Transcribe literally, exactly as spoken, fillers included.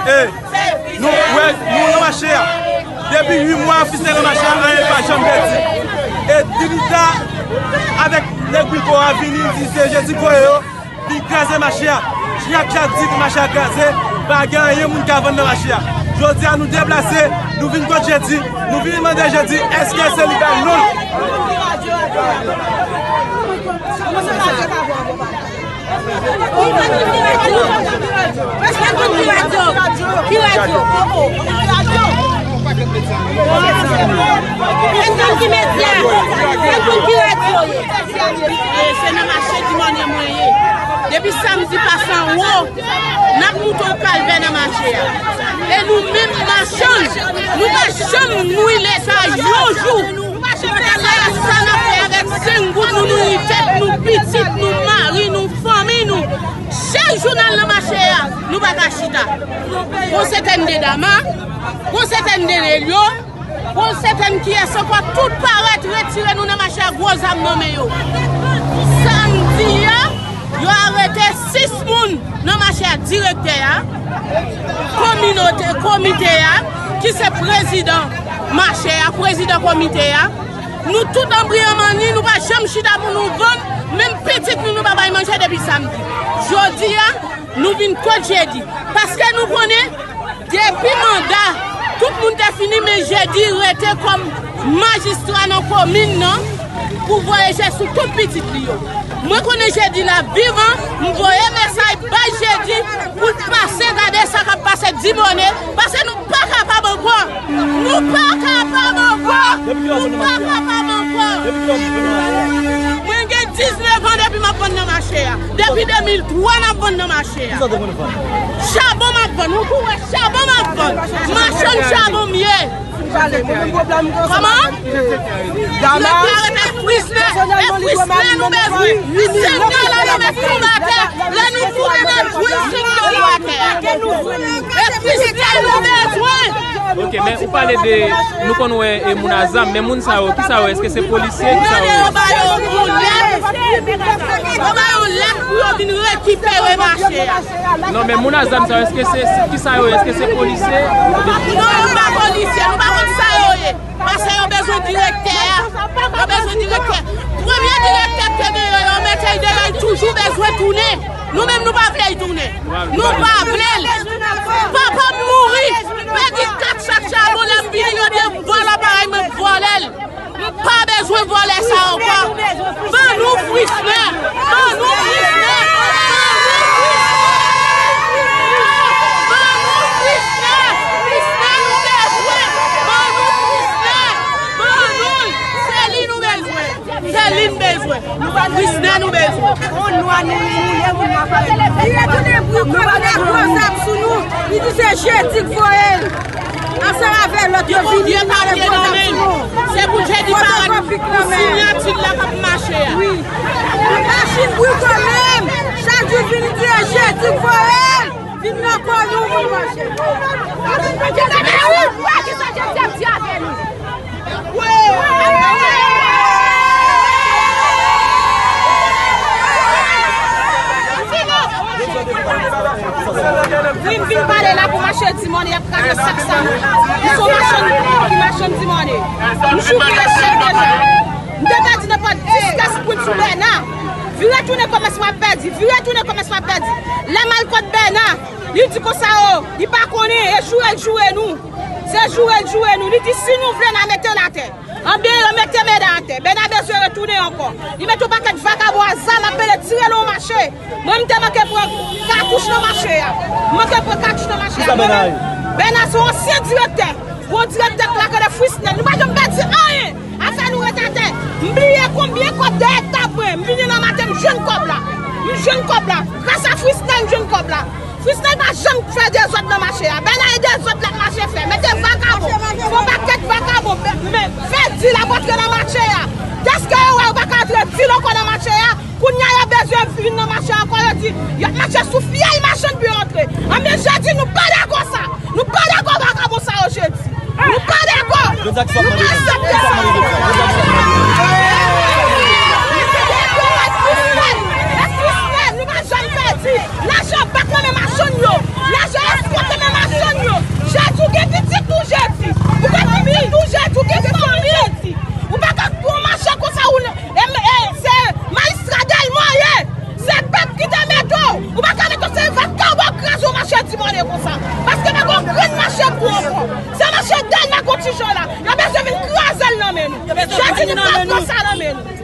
E nou wè, nou nan mache a. Depi uit mwa, Fistè nan mache a, anyen pa janm pèdi. E Dilita avèk nèg Wilco a vini, di se Jezi k voye yo, vin kraze mache a. Jak Jak di mache a kraze, pa gen anyen moun ka vann nan mache a. Jodi a, nou deplase, nou vin kot Jezi, nou vin mande Jezi, èske se li bay non l? Ki radyo? Ki radyo? Ki medya? Ki radyo ye? E se nan mache Dimònye mwen ye. Depi samdi pase anwo, n ap moute yon kalvè nan mache a. E nou menm machann, nou pa janm nwi Leta yon jou. Sa, sa n ap fè avèk senk goud nou, nou nwi tèt nou, pitit nou, mari nou, fanmi nou. Chak jou n al nan mache a, nou pa ka chita. Gon sètèn de Dama, gon sètèn de Nelio, gon sètèn kiyès ankò, tout parèt retire nou nan mache a, gwo zam nan men yo. Samdi a, yo arete sis moun nan mache a, direktè a, kominote, komite a, ki se prezidan mache a, prezidan komite a. Nou tout anbriyan manni, nou pa janm chita pou nou vann, menm pitit nou, nou pa bay manje depi samdi. Jodi a, nou vin kot Jedi, paske nou konnen depi manda tout moun te fini, men Jedi rete kòm majistra nan komin nan pou voye je sou tout pitit li yo. Mwen konnen Jedi la vivan, m voye mesaj bay Jedi pou l pase gade sa k ap pase Dimònye, paske nou pa kapab ankò. Nou pa kapab ankò. Nou pa kapab ankò. Mwen gen diznèf an depi m ap vann nan mache a. Depi de mil twa n ap vann nan mache a. Chabon m ap vann. Ou kou wè chabon m ap vann. Machann chabon m ye. Kòman? Dama. Direktè a rete Frisnè. E Frisnè nou bezwen. Senk dola nou met tonbe atè. Lè nou tounen n al jwi senk dola atè a. E Frisnè nou bezwen. Ok, men ou pale de, nou konn wè e moun a zam, men moun sa yo, ki sa yo, èske se polisye, ki sa yo ye? Yo ba yo yon lèt, yo ba yo lèt pou yo vin rekipere mache a. Non, men moun a zam sa yo, èske se, se, ki sa yo ye? Èske se polisye? Non, yo pa polisye, nou pa konn sa yo ye. Paske yo bezwen direktè a. Yo bezwen direktè. Premye direktè k te gen yo, yo mete l deyò, li toujou bezwen tounen. Nou menm, nou pa vle l tounen. Nou pa vle l. Papa m mouri. Pèdi kat chak chabon, lè m vini, yo di vòlè parèy mwen k vòlè l. M pa bezwen vòlè sa ankò. Ban nou Frisnè. Ban nou Frisnè. Ban nou Frisnè. Frisnè nou bezwen. Ban nou Frisnè. Ban nou l. Se li nou bezwen. Se li n bezwen. Frisnè nou bezwen. On nwa nou, nou ye moun nwa parèy nou. Li retounen pou yon konnen gwo zam sou nou. Li di se Jedi k voye l. Ansanm avè lòt yo vini, li mete gwo zam sou nou. Se pou Jedi parèt pou siyati l la k ap mache a. Wi. Machin bri kanmenm. Chak jou vini di e Jedi k voye l. Vin nan kò nou pou mache. Ki sa Jedi ap di avè nou? M vin pale la pou mache di mòne, y ap kraze sak sa. M se yon machann ki machann di mòne. M soufri echèk deja. M te pèdi nenpòt dis kas goud sou Bèna. Vire tounen kòmès m ap pèdi, vire tounen kòmès m ap pèdi. Lè m al kot Bèna, li di konsa, o, li pa konnen, e joure l joure nou. Se joure l joure nou. Li di si nou vle n a mete l atè. Anben, yo mete Bèna atè. Bèna bezwen retounen ankò. Li mete yon pakèt vakabon a zam ap pele tire nan yon mache. Mwen, m te manke pran katouch nan mache a. M manke pran katouch nan mache a. Kisa Bèna ye? Bèna se yon ansyen direktè. Yon direktè k la k rele Frisnel. Nou pa janm pèdi anyen. Afè nou ret atè. M bliye konbyen kòb dèyè tab mwen. M vini nan maten, m jwenn kòb la. M jwenn kòb la. Gras a Frisnel, m jwenn kòb la. Frisnel pa janm fè dezòd nan mache a. Bèna e dezòd l ap mache fè. Mete vakabon. Fè yon pakèt vakabon. Men, men, fè dil ap antre nan mache a. Dèske yo wè yo pa ka antre dil ankò nan mache a, kounye a yo bezwen vin nan mache a ankò, yo di, y ap mache sou fyèl machann pou yo antre. Anben, jodi, nou pa dakò sa. Nou pa dakò vakabon sa yo, jodi. Nou pa dakò. Nou pa aksepte sa. Nou pa janm pèdi. Lajan bak nan men machann yo. Lajan eskòt nan men machann yo. Jezi, ou gen pitit ou jedi. Ou gen pitit ou jedi. Ou gen fanmi jedi. Ou pa ka pou mache konsa ou e, e, se majistra Dèlma ye. Se pèp ki te mete w. Ou pa ka mete w se vakabon kraze w mache di mòne konsa. Paske pa gen yon grenn mache pou ankò. Se mache Dèlma kontijan la. Yo bezwen vin kraze l nan men nou. Jodi nou pa pran sa nan men nou.